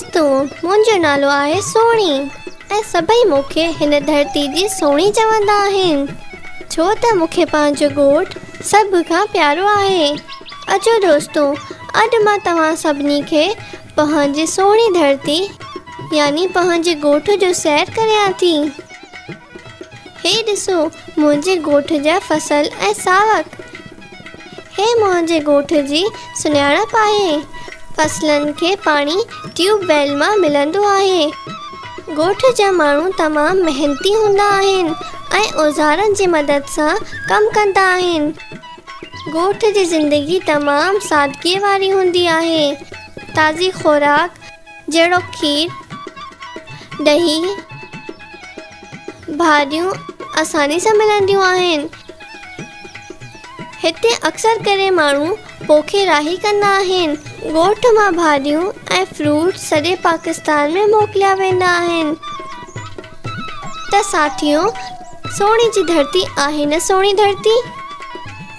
دوستو منهنجو نالو آهي سهڻي ۽ سڀئي مون کي هن ڌرتي جي سهڻي چوندا آهن ڇو ته مون کي پنهنجو ڳوٺ سڀ کان پيارو آهي. اچو دوستو اڄ مان توهان سڀني کي پنهنجي سهڻي ڌرتي يعني پنهنجي ڳوٺ جو سير ڪريان ٿي. هي ڏسو منهنجي ڳوٺ جا فصل ۽ ساوڪ. هي منهنجي ڳوٺ جي سڃاڻپ آهي. فصلن کي پاڻي ٽيوب ويل مان ملندو آهي. ڳوٺ جا ماڻهو تمام محنتي هوندا آهن ۽ اوزارن جي مدد سان ڪم ڪندا آهن. ڳوٺ جي زندگي تمام سادگيء واري هوندي آهي. تازي خوراڪ جهڙوڪ کير، ڏهي، ڀاڄيون آساني سان ملنديون آهن. هتي اڪثر ڪري ماڻهو پوکي راهي ڪندا آهن. ڳوٺ مان ڀاڄيون ۽ فروٽ سڄي پاڪستان ۾ موڪليا ويندا آهن. ته ساٿيو سهڻي جي ڌرتي آهي نه سهڻي ڌرتي؟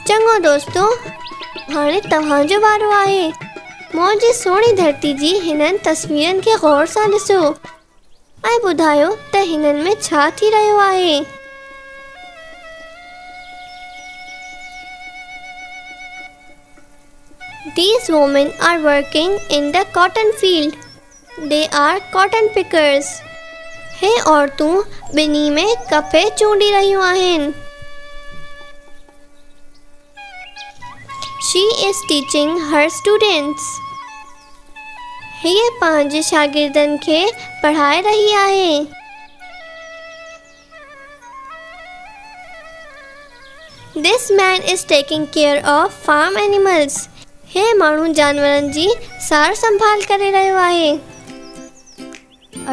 چڱو دوستو هاڻي توهان جو وارو آهي. منهنجي سهڻي ڌرتي جي هنن تصويرن کي غور سان ڏسو ۽ ٻڌايو ته هنن ۾ ڇا ٿي رهيو آهي. These women are working in the cotton field. They are cotton pickers. هي عورتون ٻني ۾ ڪپهه چونڊي رهيون آهن. She is teaching her students. هيء پنهنجي شاگردن کي پڙهائي رهي آهي. This man is taking care of farm animals. هي ماڻهو جانورن جي سار سنڀال ڪري رهيو آهي.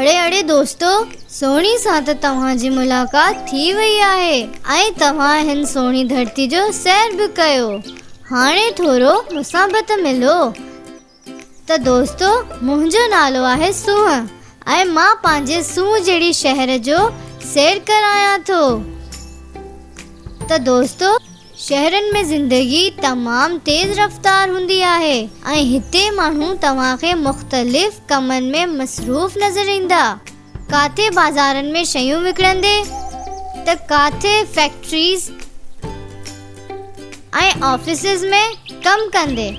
اڙي اڙي دوستو سهڻي سان ته توهان جي ملاقات ٿي وئي آهي ۽ توهان هن سهڻي ڌرتي جو سير به ڪيو هاڻي ٿورو مون سان به ته ملو ته دوستو منهنجو نالو آهي سونهن ۽ مان پنهنجي سونهن جهڙي شهر جو سير ڪرايان ٿو ته دوستو شهرن ۾ زندگي تمام تيز رفتار هوندي آهي ۽ هتي ماڻهو توهان کي مختلف ڪمن ۾ مصروف نظر ايندا. ڪاٿي بازارن ۾ شيون وڪڻندي ته ڪاٿي فيڪٽريز ۽ آفيسز ۾ ڪم ڪندي.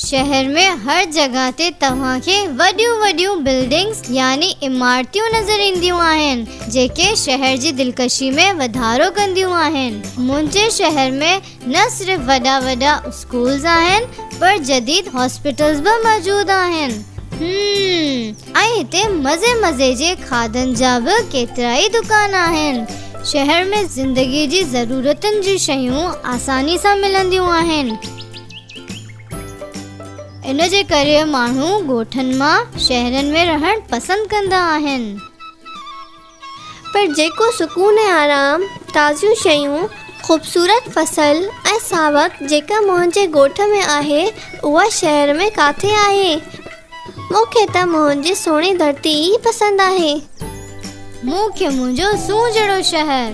شهر ۾ هر جڳهه تي توهان کي وڏيون وڏيون بلڊنگس يعني عمارتيون نظر اينديون آهن جيڪي شهر جي دلڪشي ۾ وڌارو ڪنديون آهن. منهنجي شهر ۾ نه صرف وڏا وڏا اسڪولز آهن پر جديد هاسپيٽلز به موجود آهن. هم ۽ هتي مزي مزي جي کاڌن جا به ڪيترائي دڪان آهن. شهر ۾ زندگي جي ضرورتن جون شيون آساني سان ملنديون آهن. ان جي ڪري ماڻهو ڳوٺن مان شهرن ۾ رهڻ پسند ڪندا آهن. پر جيڪو سڪون ۽ آرام، تازيون شيون، خوبصورت فصل ۽ ساوڪ جيڪا منهنجي ڳوٺ ۾ آهي اها شهر ۾ ڪاٿي آهي؟ مون کي ته منهنجي سهڻي ڌرتي ئي پسند آهي. مون کي منهنجو سونهن جهڙو شهر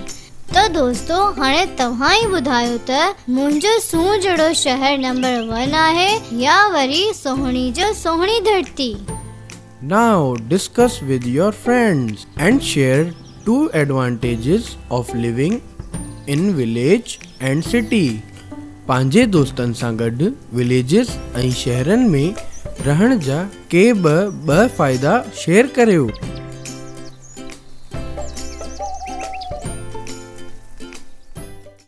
ته دوستو هاڻي توهان ئي ٻڌايو ته منهنجو سونهن جهڙو شهر نمبر ون آهي يا وري سهڻي جو سهڻي ڌرتي. Now discuss with your friends and share two advantages of living in village and city پنهنجي دوستن سان گڏ وليجز ۽ شهرن ۾ رهڻ جا ڪي ٻه ٻه فائدا شيئر ڪريو.